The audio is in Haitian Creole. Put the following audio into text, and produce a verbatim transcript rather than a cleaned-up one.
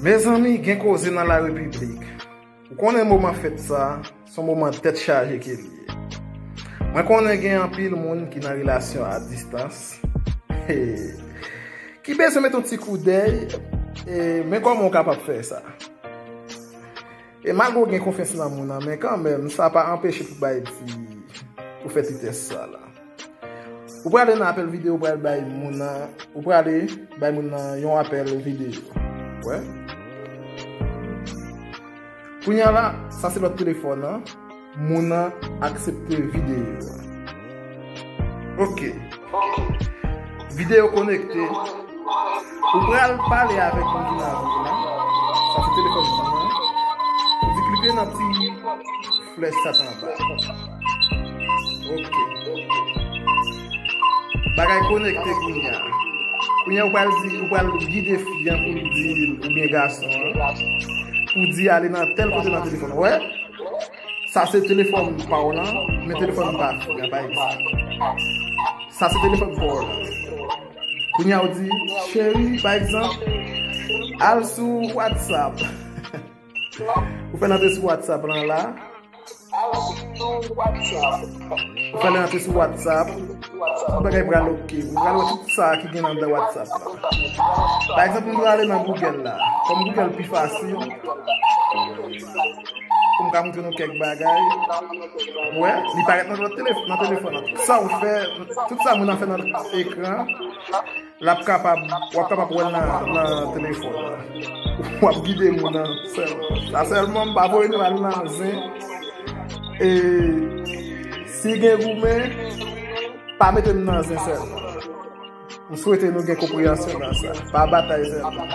Mezanmi, gen koze nan la repiblik. Ou konnen moman fèt sa, se yon moman tèt chaje ke li ye. Mwen konnen gen anpil moun ki nan relasyon a distans, ki bezwen met yon ti koudèy, e, men kòman w kapab fè sa? E malgre w gen konfyans nan moun nan, men kanmenm, sa pa anpeche pou bay ti, pou fè ti tès sa la. Ou prale nan apèl videyo, ou pral bay moun nan, ou prale bay moun nan yon apèl videyo. Wè? Kounye a la, sa se lòt telefòn nan. Moun nan aksepte videyo a. Ok. Videyo konekte. Ou pral pale avèk moun ki nan vi w la. Sa se telefòn moun nan. Ou di klike nan ti flèch sa t anba. Ok. Bagay konekte kounye a. Kounye a ou pral di, ou pral gide fi an pou l di l, oubyen gason an, pou di ale nan tèl kote nan telefòn. Wè? Sa se telefòn pa w lan, men telefòn pa fi an, pa egzanp. Sa se telefòn pa w lan. Kounye a ou di, cheri, pa egzanp, al sou WhatsApp. Ou fè l antre sou WhatsApp lan la. Ou fè l antre sou WhatsApp. Tout bagay pral ok. Ou pral wè tout sa ki gen anndan WhatsApp la. Pa egzanp, m prale nan Google la. Kòm Google pi fasil, pou m ka montre nou kèk bagay. Wè, li parèt nan lòt telef-, nan telefòn nan. Tout sa ou fè, tout sa moun nan fè nan ekran, l ap kapab, w ap kapab wè l nan, nan telefòn nan. W ap gide moun nan sèlman. Sa sèlman, m pa voye nou al nan zen. E si gen goumen, pa mete m nan zen sèlman. M swete nou gen konpreyansyon nan sa. Pa batay sèlman.